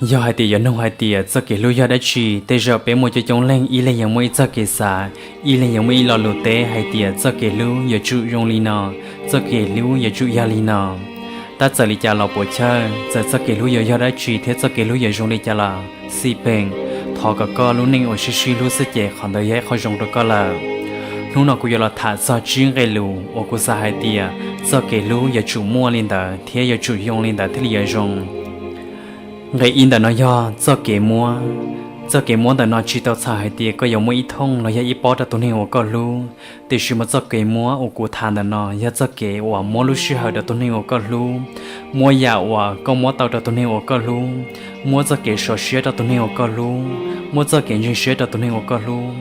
Yog hais tias yuav nug hais tias txoj kev hlub yog dab tsi, tej zaum peb muaj coob coob leej, ib leeg yuav muaj ib txoj kev xav, ib leeg yuav muaj ib lo lus teb hais tias txoj kev hlub yuav tsum zoo li no, txoj kev hlub yuav tsum yog li no. Tab txawm li cas los puas chawj, txawm txoj kev hlub yuav yog dab tsi thiab txoj kev hlub yuav zoo li cas los xij peem, thov kom koj lub neej uas sib sib hlub xwb ces qhov ntawd yog ib qho zoo rau koj lawm. Hnub no kuv yuav los tham txog tsib nqe lus uas kuv xav hais tias txoj kev hlub yuav tsum muaj li ntawd thiab yuav tsum yoo li ntawd thiaj li yuav zoo. Nqe ib ntawm no yog txoj kev muab. Txoj kev muab ntawm no tsis tau txhais hais tias koj yuav muab ib thooj los yog ib pob rau tus neeg uas koj hlub, tiam sis mas txoj kev muab uas kuv tham ntawm no yog txoj kev uas muab lub sij hawm rau tus neeg uas koj hlub, muab yam uas koj muab tau rau tus neeg uas koj hlub, muab txoj kev sov siab rau tus neeg uas koj hlub, muab txoj kev ntseeg siab rau tus neeg uas koj hlub.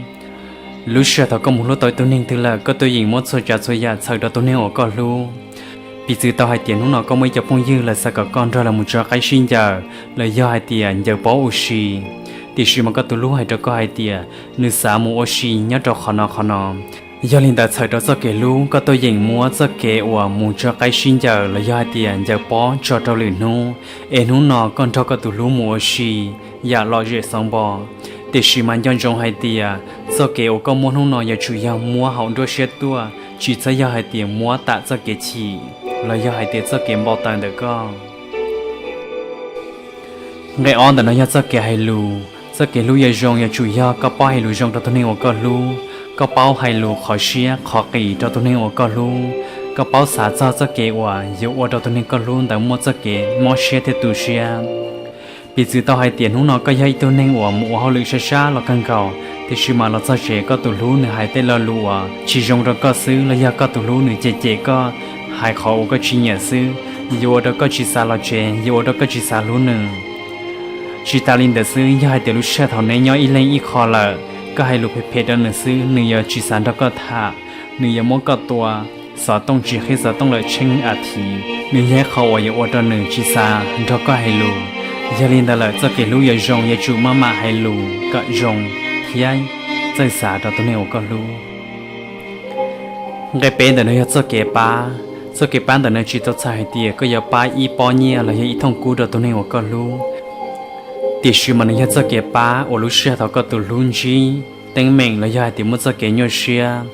Lub sij hawm thaum koj mus hlub tau ib tug neeg twg lawm, koj tuaj yeem muab txhua tsav txhua yam txhawm rau tus neeg uas koj hlub. Piv txwv tau hais tias hnub no koj muaj ib co phooj ywg lawv xav kom koj nrog lawv mus tso qaib sib ncaws, los yog hais tias ncaws pob ua si, tiam sis mas koj tus hlub hais rau koj hais tias nws xav mus ua si nyob rau qhov no qhov no. Yog li ntawd txhawm rau txoj kev hlub koj tuaj yeem muab txoj kev uas mus tso qaib sib ncaws los yog hais tias ncaws pob tso rau lwm hnub, es hnub no koj nrog koj tus hlub mus ua si yam lom zem xov npo. Tiam sis mas nco ntsoov hais tias txoj kev uas koj muab hnub no yuav tsum yog muab hauv nruab siab tuaj, tsis txhob yog hais tias muab tam txoj kev chim los yog hais tias txoj kev npau taws ntawm koj. Nqe ob ntawm no yog txoj kev hais lus. Txoj kev hlub yuav zoo yuav tsum yog koj paub hais lus zoo rau tus neeg uas koj hlub, koj paub hais lus qhov siab qhov qis rau tus neeg uas koj hlub, koj paub xav txog txoj kev uas yuav ua rau tus neeg koj hlub ntawd muaj txoj kev mob siab thiab tu siab. Piv txwv tau hais tias hnub no koj yog ib tug neeg uas mus ua hauj lwm sab sab los kawg nkaus, tiam sis mas los txog tsev koj tus hlub nws hais tej lo lus uas tsis zoo rau koj xwb, los yog koj tus hlub nws cem cem koj, hais qhov uas koj tsis nyiam xwb, yuav ua rau koj tsis xav los tsev, yuav ua rau koj tsis xav hlub nws. Tsis tas li ntawd xwb, yog hais tias lub sij hawm thaum neb nyob ib leeg ib qho lawm, koj hais lus phem phem rau nws xwb, nws yuav tsis xav nrog koj tham, nws yuav muab koj tua, xov tooj tsis qhib xov tooj lawm tsheej a thiv, nws yog ib qho uas yuav ua rau nws tsis xav nrog koj hais lus. Yog li ntawd lawm, txoj kev hlub yuav zoo yuav tsum maj mam hais lus kom zoo thiab txawj xav rau tus neeg uas koj hlub. Nqe peb ntawm no yog txoj kev pab. Txoj kev pab ntawm no tsis tau txhais hais tias koj yuav pab ib pob nyiaj los yog ib thooj kub rau tus neeg uas koj hlub, tiam sis mas nws yog txoj kev pab uas lub sij hawm thaum koj tus hlub ntsib teeb meem los yog hais tias muaj txoj kev nyuaj siab,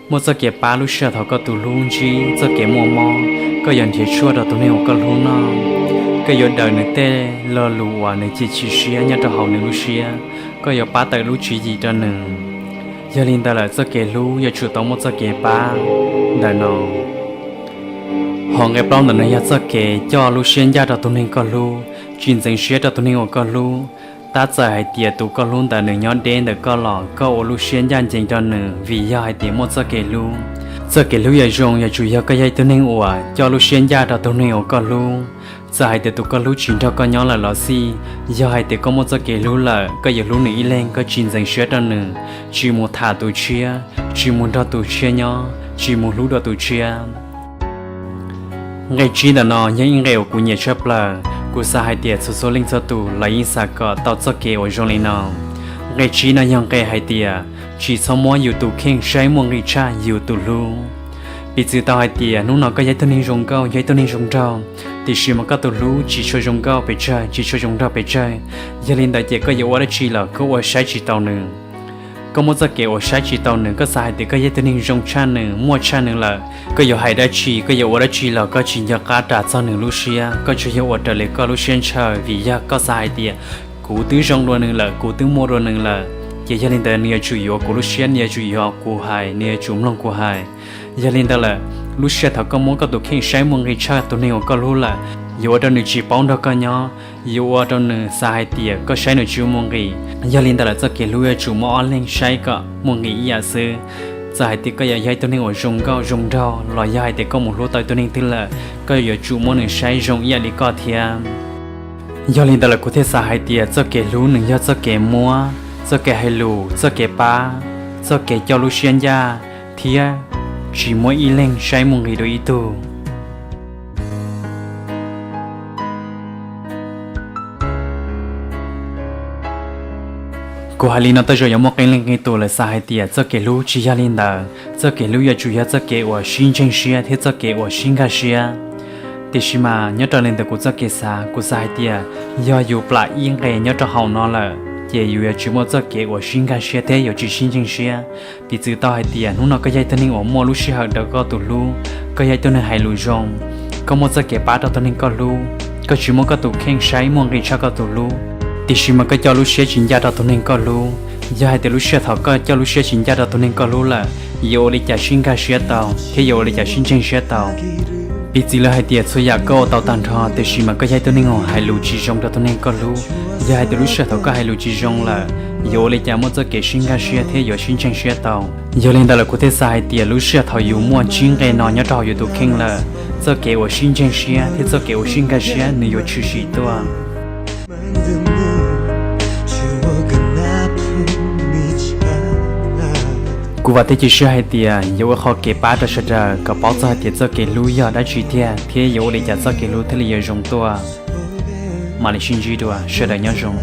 muaj txoj kev pab lub sij hawm thaum koj tus hlub ntsib txoj kev muaj mob, koj yuav nrhiav tshuaj rau tus neeg uas koj hlub noj, koj yuav daws nws tej lo lus uas nws chim chim siab nyob rau hauv nws lub siab, koj yuav pab tawm lub tswv yim rau nws. Yog li ntawd lawm, txoj kev hlub yuav tsum tau muaj txoj kev pab ntawm no. Hos nqe plaub ntawm no yog txoj kev coj lub siab ncaj rau tus neeg koj hlub, tsis ntxeev siab rau tus neeg uas koj hlub. Tab txawm hais tias tus koj hlub ntawd nws nyob deb ntawm koj los koj ua lub siab ncaj ncees rau nws, vim yog hais tias muaj txoj kev hlub. Txoj kev hlub yuav zoo yuav tsum yog koj yog ib tug neeg uas coj lub siab ncaj rau tus neeg uas koj hlub. Txawm hais tias tus koj hlub tsis nrog koj nyob lawm los xij, yog hais tias koj muaj txoj kev hlub lawm, koj yuav hlub nws ib leeg, koj tsis ntxeev siab rau nws, tsis mus tham tus tshiab, tsis mus nrog tus tshiab nyob, tsis mus hlub dua tus tshiab. Nqe tsib ntawm no yog ib nqe uas kuv nyiam tshaj plaws, kuv xav hais tias txhua txhua leej txhua tus los yeej xav kom tau txoj kev uas zoo li no. Nqe tsib no yog nqe hais tias tsis txhob muab yus tus kheej saib muaj nqis tshaj yus tus hlub. Piv txwv tau hais tias hnub no koj yog ib tug neeg zoo nkauj, yog ib tug neeg zoo nraug, tiam sis mas koj tus hlub tsis tshua zoo nkauj pes tsawg, tsis tshua zoo nraug pes tsawg. Yog li ntawd ces koj yuav ua dab tsi los koj ua saib tsis taus nws. Koj muaj txoj kev uas saib tsis taus nws, koj xav hais tias koj yog ib tug neeg zoo tshaj nws, muaj tshaj nws lawm, koj yuav hais dab tsi, koj yuav ua dab tsi los koj tsis nco qab ras txog nws lub siab, koj tsuas yog ua raws li koj lub siab ntshaw, vim yog koj xav hais tias kuv twb zoo dua nws lawm, kuv twb muaj dua nws lawm, ces yog li ntawd nws yuav tsum yuav kuv lub siab, nws yuav tsum yuav kuv hais, nws yuav tsum mloog kuv hais. Yog li ntawd lawm, lub sij hawm thaum koj muab koj tus kheej saib muaj nqis tshaj tus neeg uas koj hlub lawm, yuav ua rau nws tsis paub nrog koj nyob, yuav ua rau nws xav hais tias koj saib nws tsis muaj nqis. Yog li ntawd lawm, txoj kev hlub yuav tsum muaj ob leeg saib kom muaj nqis ib yam xwb. Txawm hais tias koj yuav yog ib tug neeg uas zoo nkauj zoo nraug los yog hais tias koj mus hlub tau ib tug neeg twg lawm, koj yuav tsum muab nws saib zoo ib yam li koj thiab. Yog li ntawd lawm, kuv thiaj xav hais tias txoj kev hlub nws yog txoj kev muab, txoj kev hais lus, txoj kev pab, txoj kev coj lub siab ncaj, thiab tsis muab ib leeg saib muaj nqis dua ib tug. Kuv hais li no tej zaum yuav muaj qee leej qee tus lawv xav hais tias txoj kev hlub tsis yog li ntawd, txoj kev hlub yuav tsum yog txoj kev uas sib ntseeg siab thiab txoj kev uas sib nkag siab. Tiam sis mas nyob raws li ntawm kuv txoj kev xav, kuv xav hais tias yog yus plam ib nqe nyob rau hauv no lawm, ces yus yuav tsis muaj txoj kev uas sib nkag siab thiab yuav tsis sib ntseeg siab. Piv txwv tau hais tias hnub no koj yog ib tug neeg uas muaj lub sij hawm rau koj tus hlub, koj yog ib tug neeg hais lus zoo, koj muaj txoj kev pab rau tus neeg koj hlub, koj tsis muaj koj tus kheej saib muaj nqis tshaj koj tus hlub, tiam sis mas koj coj lub siab tsis ncaj rau tus neeg koj hlub. Yog hais tias lub sij hawm thaum koj coj lub siab tsis ncaj rau tus neeg koj hlub lawm, yuav ua li cas sib nkag siab tau thiab yuav ua li cas sib ntseeg siab tau? Piv txwv lawv hais tias txhua yam koj ua tau tag nrho, tiam sis mas koj yog ib tug neeg uas hais lus tsis zoo rau tus neeg koj hlub. Yog hais tias lub sij hawm thaum koj hais lus tsis zoo lawm, yuav ua li cas muaj txoj kev sib nkag siab thiab yuav sib ntseeg siab tau? Yog li ntawd lawm kuv thiaj xav hais tias lub sij hawm thaum yus muaj tsib nqe no nyob rau hauv yus tus kheej lawm, txoj kev uas sib ntseeg siab thiab txoj kev uas sib nkag siab nws yuav tshwm sim tuaj. Kuv vam thiab cia siab hais tias yuav ua qhov kev pab rau sawv daws kom paub txog hais tias txoj kev hlub yog dab tsi tiag thiab yuav ua li cas txoj kev hlub thiaj li yuav zoo tuaj. Mam li sib ntsib dua, sawv daws nyob zoo.